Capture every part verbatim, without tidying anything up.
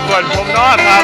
ก่อนผมเนาะครับ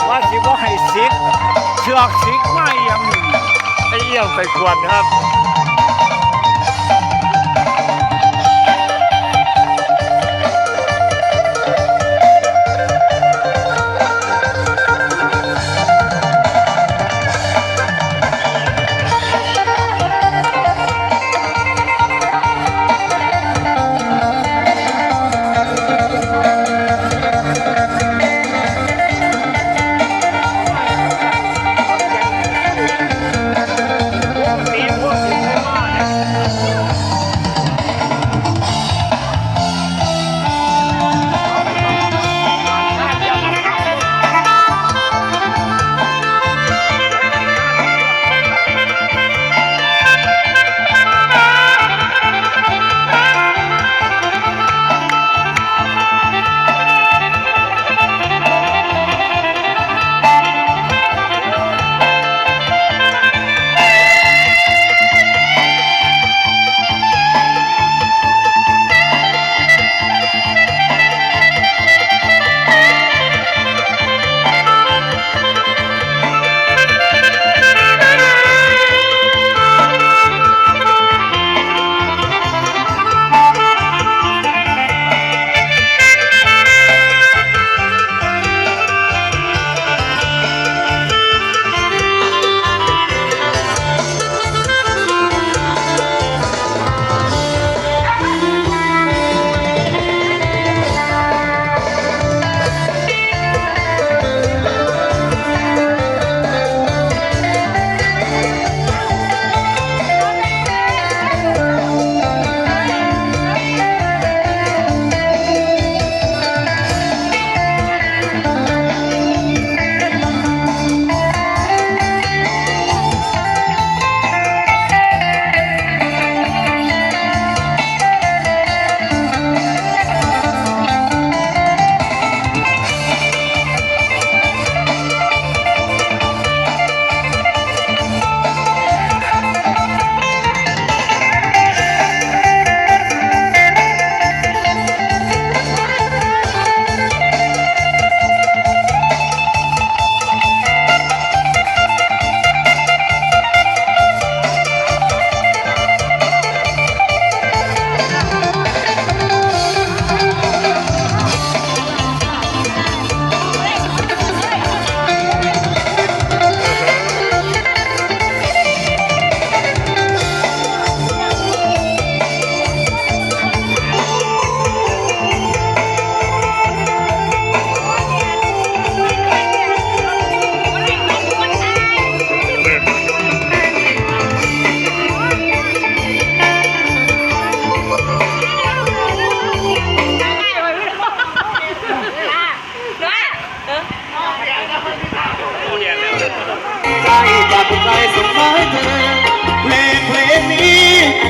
ว่าสิบ่ให้สิก เสือกสิกมาอีหยังนี่ ไอ้เอี่ยงไปกวนครับ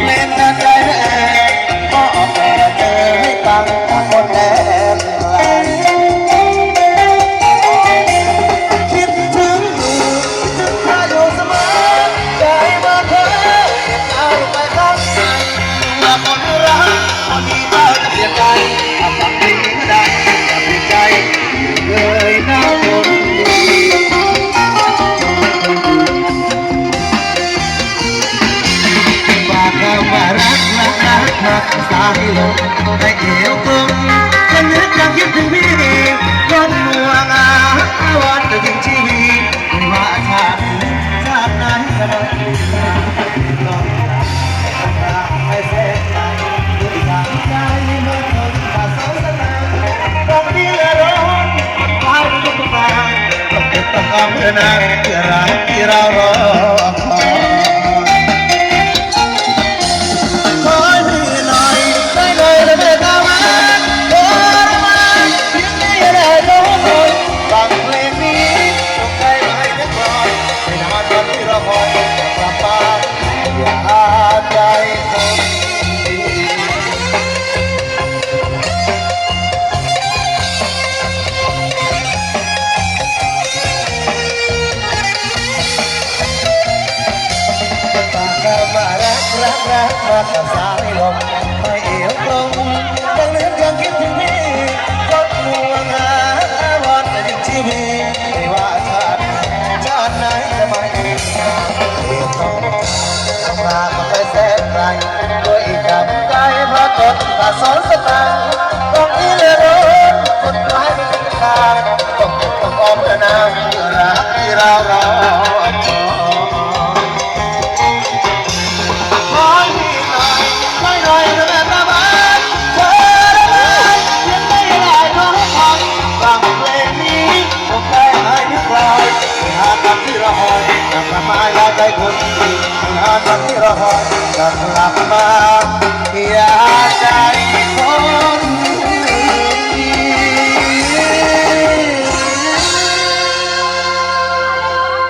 เล่นกันได้แน่ ก็แปลกเจอให้ฟังคนแดนไกล คิดถึงอยู่ คิดถึงเธออยู่เสมอ ใจมาเธอ เก็บเอาไปข้างใน เมื่อคนรัก คนดีก็จะเสียใจ ถ้าฟังเพลงไม่ได้ อย่าเสียใจ เลยนะคนดี ฝากคำว่ารักรักรักรักสายลมให้เอวกลม ฉันนึกจะคิดถึงพี่ คนห่วงอาวันจะถึงชีวิต ไม่ว่าชาตินี้ชาติไหนก็ต้องรักไม่เส้นทางที่ทางใจเมื่อคนประสงค์สนามต้องมีเรือร้อน ความทุกข์มาต้องเก็บต้องออมเพื่อนางเพื่อรักที่เรารอคอย ขอให้พี่หน่อยได้หน่อยได้ไหมตาหวาน ขอระบายเพียงนี้ได้ทุกคน ฟังเพลงนี้จงใจมาให้นึกก่อน ไม่นานวันที่รอคอยจะกลับมา อย่าใจคนดี ปากคำว่ารักรักรักมากับสายลม ให้เอวตรง ยังนึกยังคิดถึงพี่ กดห่วงหา วอนแต่ถึงชีวิต ไม่ว่าชาติ ชาติไหนจะไม่เอวตรง ต้องลากันไปแสนไกล ด้วยกำใจเพราะตนประสงค์สตางค์ต้องอีเลโรนคนร้ายไม่เป็นทาง ต้องเก็บต้องออมเพื่อนางเพื่อรักที่เรารอคอย ขอให้มีหน่อย หน่อยหน่อยเถอะแม่ตาบ้าน เธอได้ไหม ยังไม่ได้ขอให้ฟัง ฟังเพลงนี้ คงได้หายนึกลอย ไปหากันที่รอคอย กลับมาอย่าใจคนดี ไปหากันที่รอคอย กลับมาอย่าใจคนดี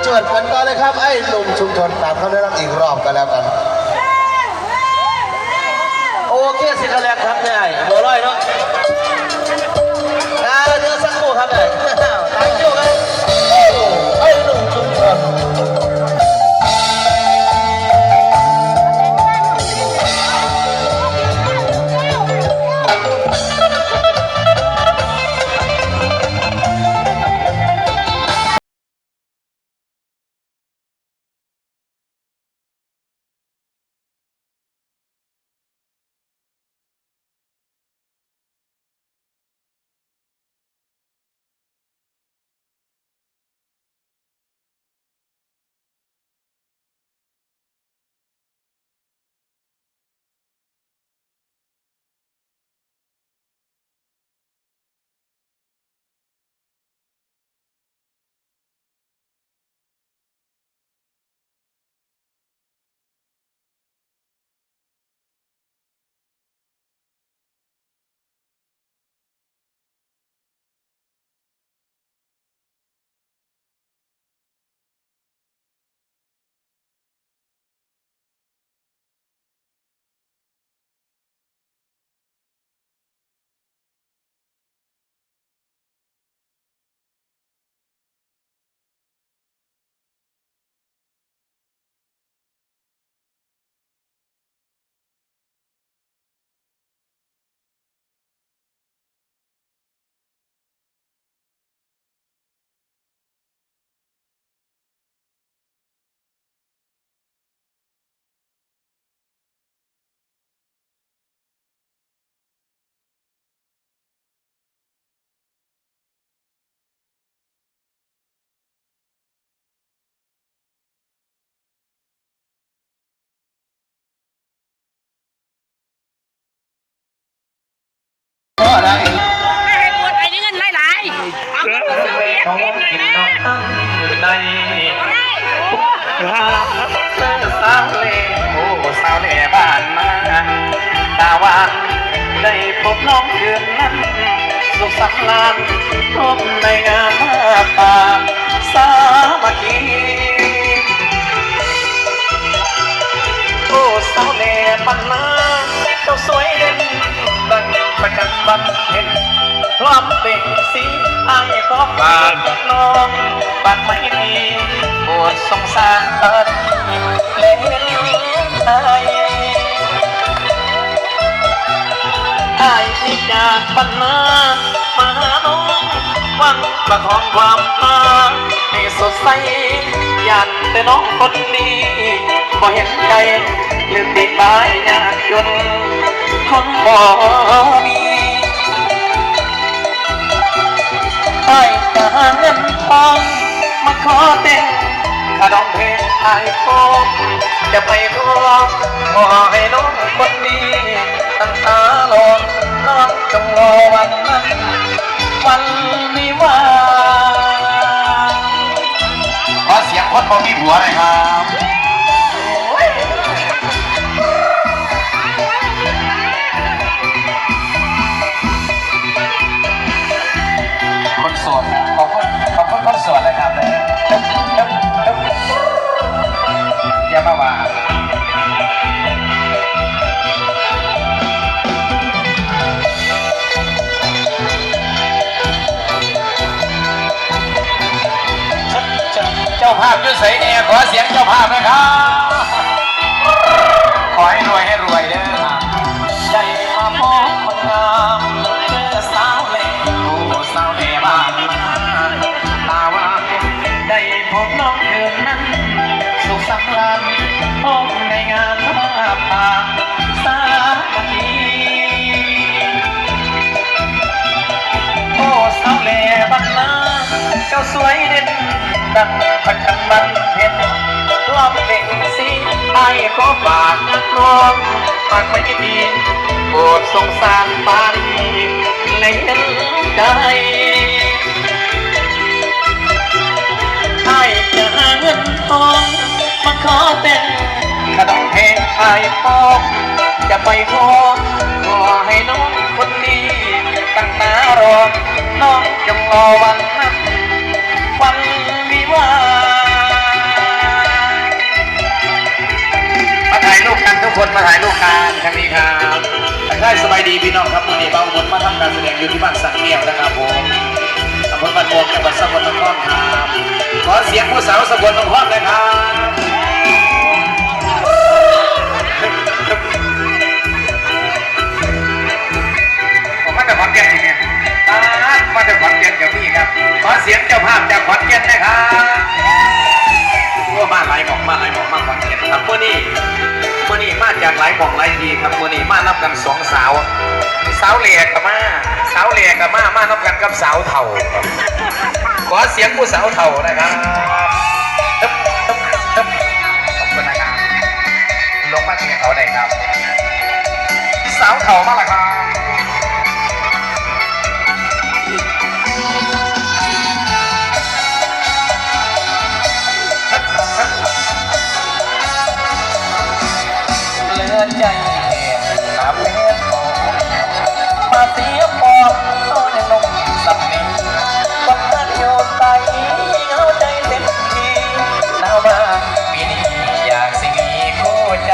จวดกันต่อเลยครับ ไอ้หนุ่มชุมชนตามเขาได้รับอีกรอบกันแล้วกัน โอเคสิคะแนนครับเนี่ยบัวลอยเนาะ อ่าเดี๋ยวสักครู่ครับเนี่ย thank you ครับ โอ้โห ไอ้หนุ่มชุมชนให้หมดไอ้นี่เงินหลายๆ เอาเงินไปซื้อเบียร์กินหน่อยนะ ได้ สาวเล่โอ้สาวเล่บ้านนา ตาหวานได้พบน้องคืนนั้น สุขสันต์ลานพบในงามผ้าป่าสามัคคี โอ้ส แลปันนา เจ้าสวยเด่นดังประจันบานเพ็ญ พร้อมเปล่งเสียงอ้ายขอฝากน้อง บาดไม้ดี โปรดสงสารปานี และเห็นใจ อ้ายที่จากบ้านนามาหาน้อง หวังประคองความรักให้สดใส ย่านแต่น้องคนดี บ่เห็นใจ หรือติดตายยากจน คนบ่มี อ้ายจะหาเงินทองมาขอแต่ง ถ้าดองเพลงอ้ายพร้อม จะไปขอ ขอให้น้องคนดี ตั้งตารอ น้องจงรอวันนั้น วันวิวาห์ ขอเสียงคนบ่มีผัวหน่อยครับ คนโสดนะ ขอบคุณ ขอบคุณคนโสดนะครับ อย่ามาว่า เจ้าภาพอยู่ไสแน่ ขอเสียงเจ้าภาพหน่อยครับ ขอให้รวยให้รวยเด้อครับ ได้มาพบคนงาม เจอสาวแหล่ โอ้ สาวแหล่บ้านนา ตาหวาน ได้พบน้องคืนนั้น สุขสำราญ พบในงานผ้าป่าสามัคคี โอ้ สาวแหล่บ้านนา เจ้าสวยเด่น ดังพระจันทร์บานเพ็ญ ร้องเพลงสี อ้ายขอฝากนักร้อง ฝากไปดี โปรดสงสารปานี และเห็นใจ อ้ายจะหาเงินทอง มาขอแต่ง ถ้าดองเพลงอ้ายพร้อม จะไปขอ ขอให้น้องคนดี ตั้งตารอ น้องจงรอวันนั้น วันวิวาห์ มาถ่ายรูปกันทุกคน มาถ่ายรูปกัน ทางนี้ครับ ทักทายสบายดีพี่น้องครับ มื้อนี้เบาบุญมาทำการแสดงอยู่ที่บ้านสระแก้วนะครับผม อำเภอบ้านม่วง จังหวัดสกลนครครับ ขอเสียงผู้สาวสกลนครหน่อยครับ ผมมาจากขอนแก่นนี่เนี่ย อ่า มาจากขอนแก่นกับพี่ครับ ขอเสียงเจ้าภาพจากขอนแก่นนะครับ โอ้ มาหลายหม่อง มาหลายหม่อง มาขอนแก่นครับ มื้อนี้ มื้อนี้มาจากหลายหม่องหลายที่ครับ มื้อนี้มานำกันสองสาว สาวแหล่ก็มา สาวแหล่ก็มา มานำกันกับสาวเฒ่าครับ ขอเสียงผู้สาวเฒ่านะครับ ตึ๊บ ตึ๊บ ตึ๊บ ขอบคุณนะครับ ลงมาเชียร์เขาได้ครับ สาวเฒ่ามาละครับ เหลือใจแหบหนาแฟนบ่มาเสียปอบ เอายังหนุ่มสำนี คนนั้นอยู่ไกล เอาใจเต็มที่ หนาวมาปีนี้ อยากสิมีคู่ใจ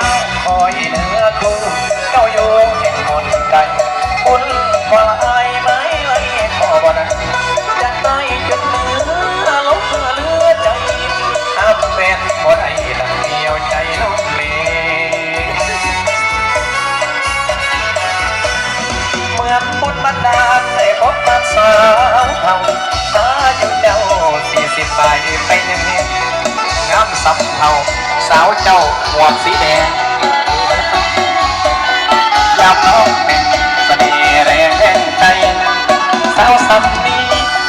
อ้ายคอยเนื้อคู่ เจ้าอยู่เห็นหมดใจ คุณบ่ละอายไหม ขอบ่ได้ อยากได้จนเหลือลมเหลือใจ ห้ามแฟนบ่ได้ ดังเดียวใจลมเล เหมือนบุญบันดาลได้พบกับสาวเฒ่า อายุเจ้าสี่สิบปลายไปยังเห็น งามสำเภา สาวเจ้าหมวกสีแดง ยามน้องแม่งเสน่ห์แรงใจ สาวสำนี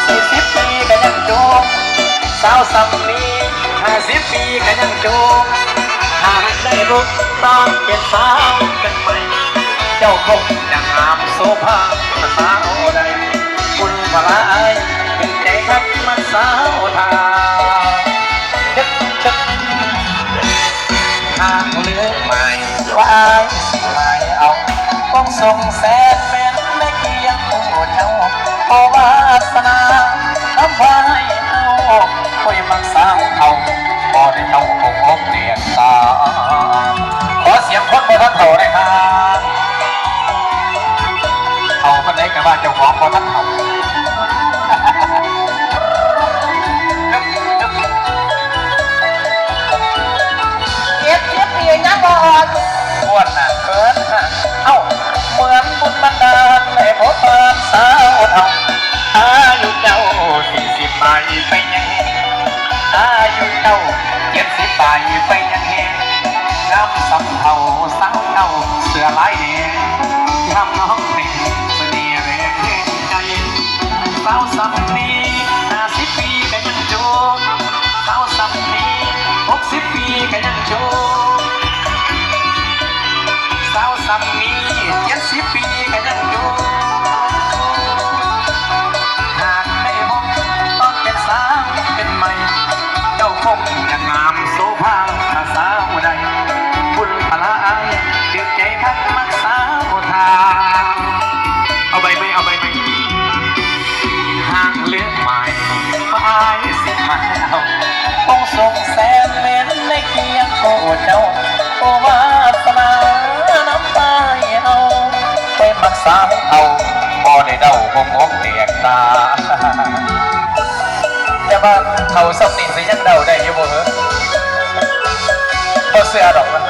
สี่สิบปีก็ยังโจม สาวสำนีห้าสิบปีก็ยังโจม หากได้พบตอนเป็นสาวกันใหม่ เจ้าคงจะงามโสภาสาวใด คุณวรายเป็นใจคักมันสาวทา เช็ดเช็ด ทางเลือกใหม่ว่าอายสิหมายเอา คงส่งแสนแม่นในเคียงผู้เจ้า เพราะวาสนาทำให้เอา คุยมักสาวเขา เฒ่าเลยครับ เฒ่าปานใดก็ว่าเจ้าของบ่ทันเฒ่า เจ็ดสิบปียังบ่อ่อน อ้วนน่ะ เกินน่ะ เอ้า เหมือนบุญบันดาลให้พบปะสาวเฒ่า อายุเจ้าสี่สิบปลายไปยังแฮง อายุเจ้าเจ็ดสิบปลายไปยังแฮง งามส่ำเฒ่าสาวเฒ่าเสื้อลายแดง ทำน้องเป็นเสน่ห์แรงแห่งใจ สาวส่ำนี้ห้าสิบปีก็ยังโจก สาวส่ำนี้หกสิบปีก็ยังโจก สาวส่ำนี้เจ็ดสิบปีก็ยังโจก หากได้พบตอนเป็นสาวเป็นใหม่ เจ้าคงจะงามโสภาถ้าสาวใด บุญพลาอาย เดือดใจคักมักสาวทา เอาใบไหม เอาใบไหม ห่างเลือกใหม่ ไปสิมาแล้ว คงส่งแสนเหม็นในเคียงโคเจ้า โอวาสนาน้ำตายเอา ไปมักสาวเอา บ่ได้เดาคงอกแตกตา แต่ว่าเฒ่าส่ำนี้สิยังเดาได้อยู่บ่เหรอ บ่เชื่อดอกนะ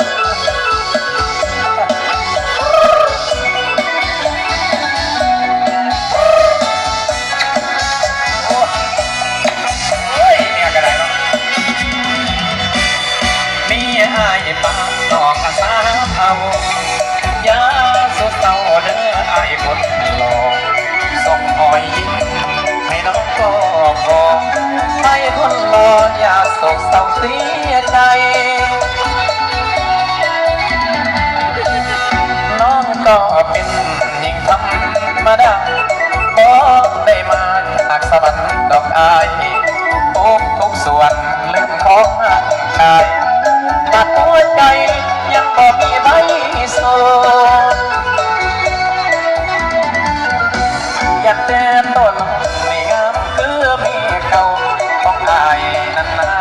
โอ้ย เมียก็ได้เนาะ มีอ้ายปะน้องอาสาเอา อย่าสุดเศร้าเด้ออ้ายคนหล่อ ส่งรอยยิ้มให้น้องก็พอ อ้ายคนหล่ออย่าโศกเศร้าเสียใจ น้องก็เป็นหญิงธรรมดา บ่ได้มาจากสวรรค์ดอกอ้าย ทุกทุกส่วนเรื่องของร่างกาย แต่หัวใจยังบ่มีใบโสด อยากแต่ต้นนี่งามคือเมฆเขา ของอ้ายนั่นนา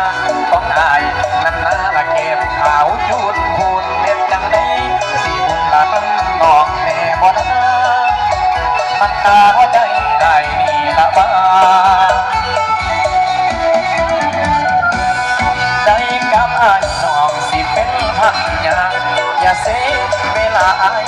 ของอ้ายนั่นนา ละแก้มขาวจูนพูน เฮ็ดจังใดสิบุญละมันน้องแน่บ่นา มันตาหัวใจอ้ายนี่ละว่า ได้กับอ้ายน้องสิเป็นพันยา อย่าเสียเวลาอ้าย